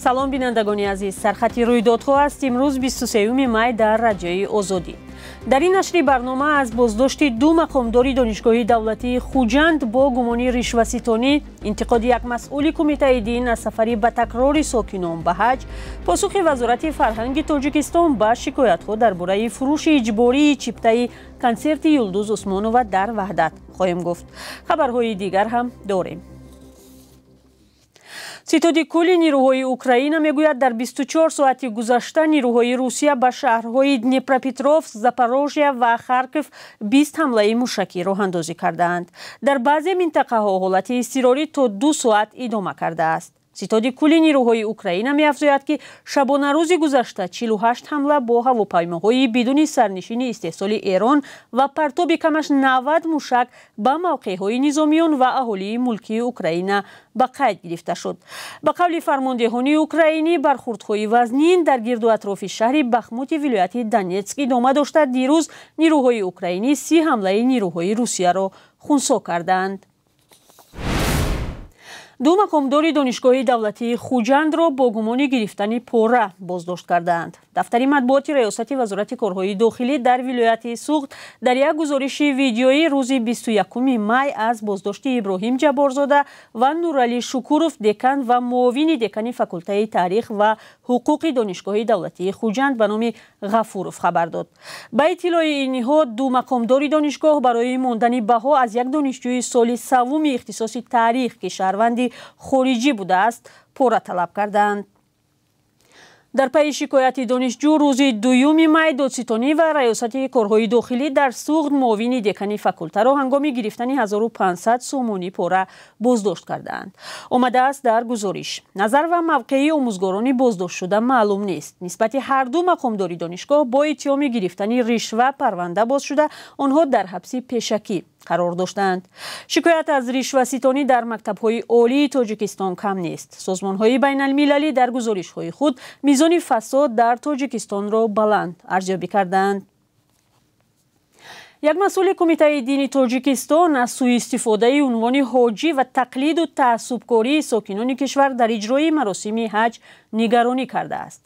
Салом, бинандагони азиз. Сархати рӯйдодҳо аст имрӯз, 23 май, дар Радиои Озодӣ. Дар ин нашри барнома аз боздошти ду мақомдори Донишгоҳи давлатии Хуҷанд бо гумони ришваситонӣ, интиқоди як масъули Кумитаи дин аз сафари ба такрори сокинон ба ҳаҷ, посухи Вазорати фарҳанги Тоҷикистон ба шикоятҳо дар бораи фурӯши иҷбории чиптаи консерти Юлдуз Усмонова дар Ваҳдат хоҳем гуфт. Хабарҳои дигар ҳам дорем. Ситоди кулли нирӯҳои Украина мегӯяд, дар 24 соати гузашта нирӯҳои Русия ба шаҳрҳои Днепропетровск, Запорожье ва Харков 20 ҳамлаи мушакӣ роҳандозӣ кардаанд. Дар баъзе минтақаҳо ҳолати изтирорӣ то 2 соат идома кардааст. Ситоди кулли нирӯҳои Украина меафзояд, ки шабонарӯзи гузашта 48 ҳамла бо ҳавопаймоҳои бидуни сарнишини истеҳсоли Эрон ва партоби камаш 90 мушак ба мавқеъҳои низомиён ва аҳолии мулкии Украина ба қайд гирифта шуд. Ба қавли фармондеҳони украинӣ, бархурдҳои вазнин дар гирду атрофи шаҳри Бахмути вилояти Донетск идома дошта, дирӯз нирӯҳои украинӣ 30 ҳамлаи нирӯҳои Русияро хунсо кардаанд. Ду мақомдори Донишгоҳи давлатии Хуҷандро бо гумони гирифтани пора боздошт кардаанд. Дафтари матбуоти Раёсати Вазорати корҳои дохилӣ дар вилояти Суғд дар як гузориши видеоӣ рӯзи 21 май аз боздошти Иброҳим Ҷабборзода ва Нуралӣ Шукуров, декан ва муовини декани факултаи таърих ва ҳуқуқи Донишгоҳи давлатии Хуҷанд ба номи Ғафуров хабар дод. Ба иттилои ин ниҳод, ду мақомдори донишгоҳ барои мондани баҳо аз як донишҷӯи соли саввуми ихтисоси таърих, ки шаҳрванди хориҷӣ будааст, пора талаб кардаанд. Дар пайи шикояти донишҷӯ рӯзи 2 май додситонӣ ва Раёсати корҳои дохилӣ дар Суғд муовини декани факултаро ҳангоми гирифтани 1500 сомонӣ пора боздошт кардаанд, омадааст дар гузориш. Назар ва мавқеи омӯзгорони боздоштшуда маълум нест. Нисбати ҳарду мақомдори донишгоҳ бо иттиҳоми гирифтани ришва парванда боз шуда, онҳо дар ҳабси пешакӣ қарор доштаанд. Шикоят аз ришваситонӣ дар мактабҳои олии Тоҷикистон кам нест. Созмонҳои байналмилалӣ дар гузоришҳои худ мизони фасод дар Тоҷикистонро баланд арзёбӣ кардаанд. Як масъули Кумитаи дини Тоҷикистон аз сӯистифодаи унвони ҳоҷӣ ва тақлиду таассубкории сокинони кишвар дар иҷрои маросими ҳаҷ нигаронӣ кардааст.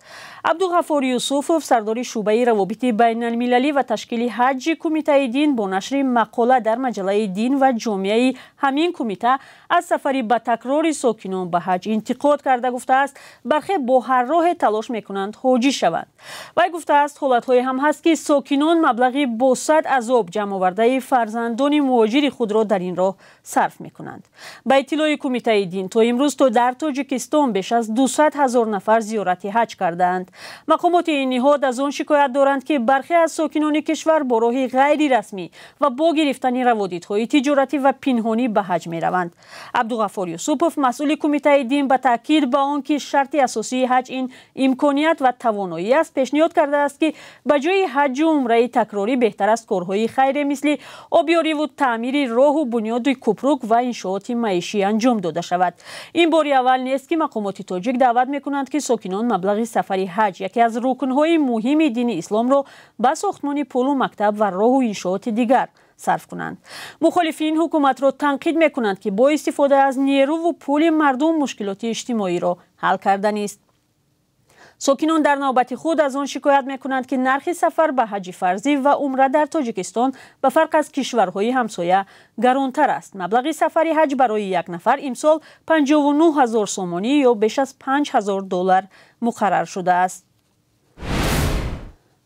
Абдуғаффор Юсуфов, сардори шӯъбаи равобити байналмилалӣ ва ташкили ҳаҷҷи Кумитаи дин, бо нашри мақола дар маҷаллаи «Дин ва ҷомеаи» ҳамин кумита аз сафари ба такрори сокинон ба ҳаҷ интиқод карда, гуфтааст, бархе бо ҳар роҳе талош мекунанд ҳоҷӣ шаванд. Вай гуфтааст, ҳолатҳое ҳам ҳаст, ки сокинон маблағи бо сад азоб ҷамъовардаи фарзандони муҳоҷири худро дар ин роҳ сарф мекунанд. Ба иттилои Кумитаи дин, то имрӯз то дар Тоҷикистон беш аз 200 000 нафар зиёрати ҳаҷ кардаанд. Мақомоти ин ниҳод аз он шикоят доранд, ки бархе аз сокинони кишвар бо роҳи ғайрирасмӣ ва бо гирифтани раводидҳои тиҷоратӣ ва пинҳонӣ ба ҳаҷ мераванд. Абдуғаффор Юсупов, масъули Кумитаи дин, ба таъкид ба он ки шарти асосии ҳаҷ ин имконият ва тавоноӣ аст, пешниҳод кардааст, ки ба ҷои ҳаҷҷу умраи такрорӣ беҳтар аст корҳои хайре, мисли обёриву таъмири роҳу бунёди кӯпрук ва иншооти маишӣ анҷом дода шавад. Ин бори аввал нест, ки мақомоти тоҷик даъват мекунанд, ки сокинон маблағи сафари ҳаҷ, яке аз рукнҳои муҳими дини исломро, ба сохтмони пулу мактаб ва роҳу иншооти дигар сарф кунанд. Мухолифин ҳукуматро танқид мекунанд, ки бо истифода аз нерӯву пули мардум мушкилоти иҷтимоиро ҳал карданист. Сокинон дар навбати худ аз он шикоят мекунанд, ки нархи сафар ба ҳаҷи фарзӣ ва умра дар Тоҷикистон ба фарқ аз кишварҳои ҳамсоя гаронтар аст. Маблағи сафари ҳаҷ барои як нафар имсол 59 ҳазор сомонӣ ё беш аз 5 ҳазор доллар муқаррар шудааст.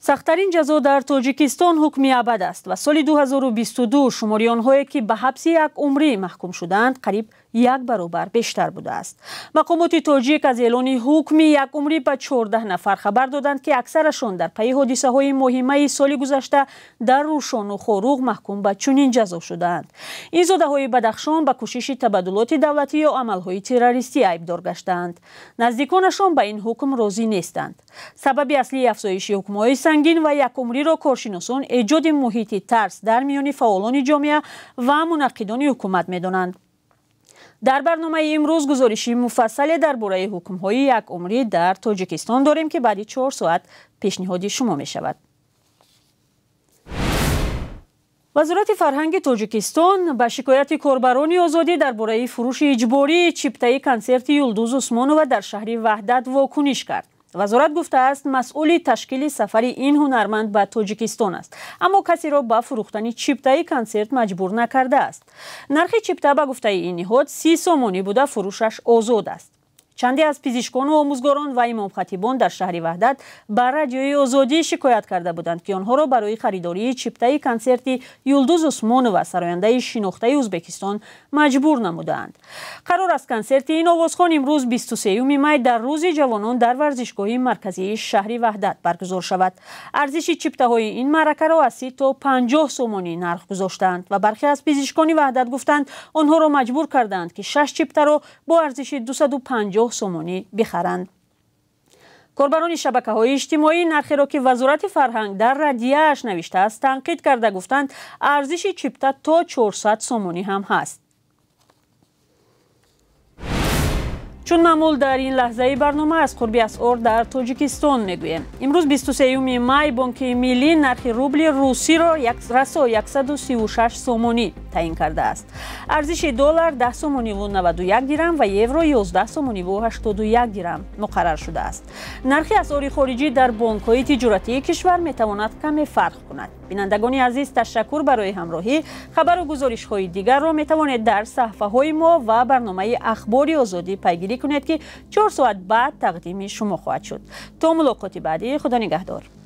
Сахттарин ҷазо дар Тоҷикистон ҳукми абад аст ва соли 2022 шумори онҳое, ки ба ҳабси як умрӣ маҳкум шудаанд, қариб як баробар бештар будааст. Мақомоти тоҷик аз эълони ҳукми якумрӣ ба 14 нафар хабар доданд, ки аксарашон дар пайи ҳодисаҳои моҳи майи соли гузашта дар Рӯшону Хоруғ маҳкум ба чунин ҷазо шудаанд. Ин зодаҳои Бадахшон ба кӯшиши табаддулоти давлатӣ ё амалҳои террористӣ айбдор гаштаанд. Наздиконашон ба ин ҳукм розӣ нестанд. Сабаби аслии афзоиши ҳукмҳои сангин ва якумриро коршиносон эҷоди муҳити тарс дар миёни фаъолони ҷомеа ва мунаққидони ҳукумат медонанд. Дар барномаи имрӯз гузориши муфассале дар бораи ҳукмҳои якумрӣ дар Тоҷикистон дорем, ки баъди 4 соат пешниҳоди шумо мешавад. Вазорати фарҳанги Тоҷикистон ба шикояти корбарони Озодӣ дар бораи фурӯши иҷбории чиптаи консерти Юлдуз Усмонова дар шаҳри Ваҳдат вокуниш кард. Вазорат гуфтааст, масъули ташкили сафари ин ҳунарманд ба Тоҷикистон аст, аммо касеро ба фурӯхтани чиптаи консерт маҷбур накардааст. Нархи чипта ба гуфтаи ин ниҳод 30 сомонӣ буда, фурӯшаш озод аст. Чанде аз пизишкону омӯзгорон ва имомхатибон дар шаҳри Ваҳдат ба Радиои Озодӣ шикоят карда буданд, ки онҳоро барои харидории чиптаи консерти Юлдуз Усмонова, сарояндаи шинохтаи Ӯзбекистон, маҷбур намудаанд. Қарор аст консерти ин овозхон имрӯз, 23 май, дар Рӯзи ҷавонон дар варзишгоҳи марказии шаҳри Ваҳдат баргузор шавад. Арзиши чиптаҳои ин маъракаро аз 30 то 50 сомонӣ нарх гузоштаанд ва бархе аз пизишкони Ваҳдат гуфтанд, онҳоро маҷбур кардаанд, ки шаш чиптаро бо арзиши 250 сомонӣ бихаранд. Корбарони шабакаҳои иҷтимоӣ нархеро, ки Вазорати фарҳанг дар раддияаш навиштааст, танқид карда гуфтанд, арзиши чипта то 400 сомонӣ ҳам ҳаст. Чун маъмул, дар ин лаҳзаи барнома аз қурби асъор дар Тоҷикистон мегӯем. Имрӯз, 23 май, Бонки Миллӣ нархи рубли русиро расо 136 сомонӣ таъин кардааст. Арзиши доллар 10 сомониву 91 дирам ва евро 11 сомониву 81 дирам муқаррар шудааст. Нархи асъори хориҷӣ дар бонкҳои тиҷоратии кишвар метавонад каме фарқ кунад. Бинандагони азиз, ташаккур барои ҳамроҳӣ. Хабару гузоришҳои дигарро метавонед дар саҳифаҳои мо ва барномаи Ахбори Озодӣ пайгирӣ кунед, ки 4 соат баъд тақдими шумо хоҳад шуд. То мулоқоти баъдӣ, Худо нигаҳдор.